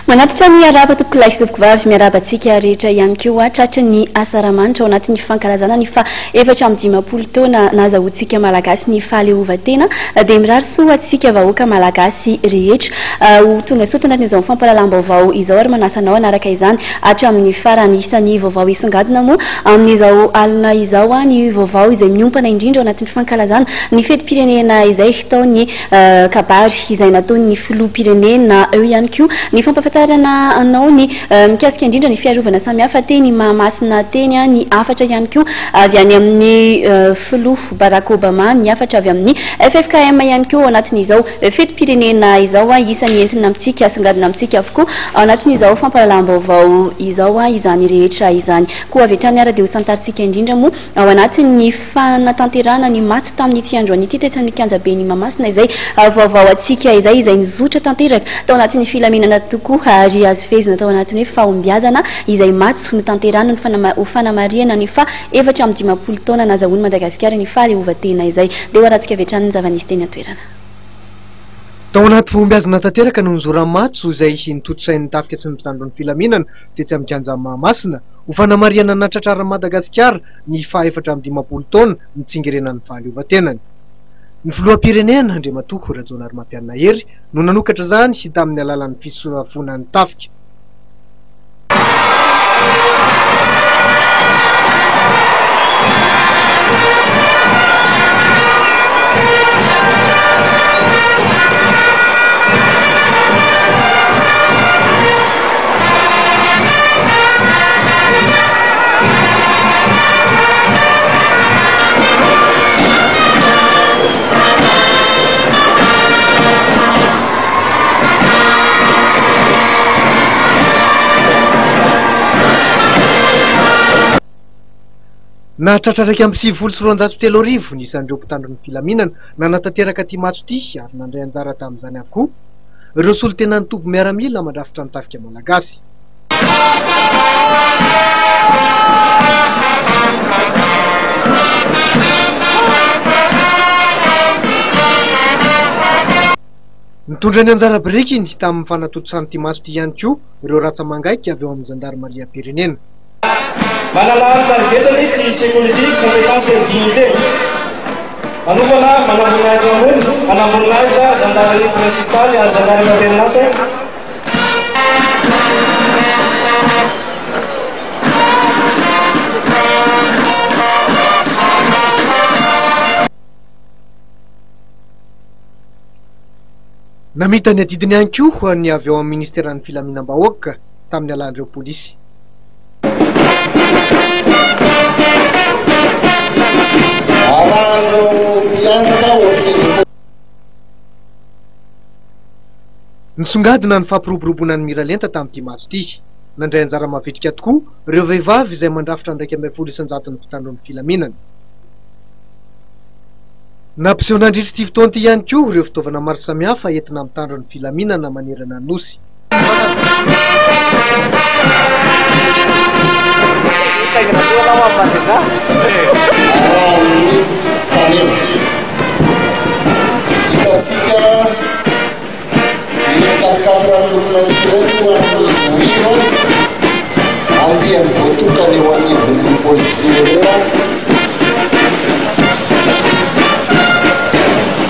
Manatitra ny arahaba tompokolahy sy tompokovavy, miarahaba antsika rehetra ihany koa tratry ny asaramanitra ao anatin'ny fankalazana ny faha 54 taona nahazahoantsika Malagasy ny fahaleovantena dia mirary soa antsika vahoaka Malagasy rehetra ho tonga soa tanatin'izao fampahalalam-baovao izao ary manasa anao hanaraka izany hatramin'ny farany. Isan'ny vaovao hisongadina moa amin'izao alina izao ny vaovao izay miompana indrindra ao anatin'ny fankalazana ny fetim-pirenena izay tao ny kabary izay nataon'ny filoham-pirenena. Eo ihany koa ny fampahafantarana anao ny mikasika indrindra ny fiarovana samihafa teny Mahamasina teny, ny hafatra ihany koa avy any amin'ny filoha Barack Obama, ny hafatra avy amin'ny ffkm ihany koa ao anatin'izao fetim-pirenena izao. Isan'ny entina amintsika, asongadina amintsika avokoa ao anatin'izao fampahalalam-baovao izao izany rehetra izany. Koa avy hatrany ary dia ho santarintsika indrindra moa ao anatin'ny fanatanterahana ny matso tamin'ity androany ity tetsy amin'ny kianjaben'i Mahamasina izay vaovao antsika izay, izay nizotra tanteraka tao anatin'ny filaminana tokoa ary azo fehezina tao anatin'ny hoe fahombiazana izay matso notanterahana ho fanamarihana ny faha 54 taona nazahoan'i Madagasikara ny fahaleovantena izay. Dia ho arahantsika avy hatrany ny zava-nisy teny an-toerana. Tao anaty fahombiazana tanteraka no nizoran'ny matso izay notontosain'ny tafika sy ny mpitandro ny filaminana tetsy amin'ny kianjan'i Mahamasina ho fanamarihana ny nahatratraran'i Madagasikara ny faha 54 taona nitsingerenan'ny fahaleovantenany. Ny filoham-pirenena, Andriamatoa Rajaonarimampianina Hery, no nanokatra izany tamin'ny alalan'ny fisafoana ny tafika. Nahatratra 3291 ny isan'ireo mpitandro ny filaminana nanatanteraka ity matso ity ary nandray anjara tamin'izany avokoa ireo solontenan'ny toby miaramila mandrafitra ny tafika malagasy. Nitondra ny anjara birikiny tamin'ny fanatontosana ity matso ity ihany koa ireo ratsa-mangaika avy ao amin'ny zandarimariam-pirenena. Manana ny tarigetrany ity sekoly ity, compétence et dignité. Manofana manamboninahitra ambony, manamboninahitra zandary principal ary zandary am-perinasa. Namita ny adidiny ihany koa ny avy ao amin'ny ministeran'ny filaminam-bahoaka tamin'ny alalan'ireo polisy. Arahan'ireo mpianatra officier de Nisongadina ny fampiroboroboana ny miralenta tamin'ity matso ity. Nandray anjara mavitrika tokoa ireo vehivavy izay mandrafitra ny 11 isan-jaton'ny mpitandro ny filaminana. Nampiseho nandritra ity fotoana ity ihany koa ireo fitaovana maro samihafa entina mitandro ny filaminana manerana ny Nosy. Arahan'ny fanefo. Hitantsika ireto quatre-quatre miloko maitso ireto amin'ny OIRA, andiany voatokana eo anivon'ny polisim-pirenena.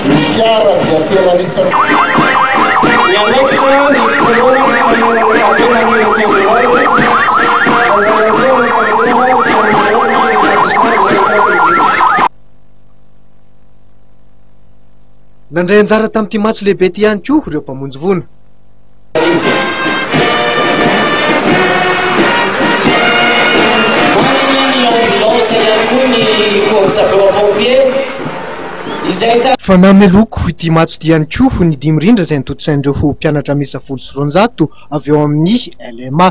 Ny fiara dia tena anisan'ny. Miandraikitra ny fikarohana ny fanohanana ny maintien de l'ordre, mandray ihany koa ny fanoloana ny fanoloana ny établissement de l'école publique. Nandray anjara tamin'ity matso lehibe ity ihany koa ireo mpamonjy voina. Manana ny ambulance ihany koa ny corps sapeur pompier. Izay ta. Fanamby loko ity matso ity ihany koa ny dihy mirindra izay notontosain'ireo mpianatra miisa 210 avy ao amin'ny LMA.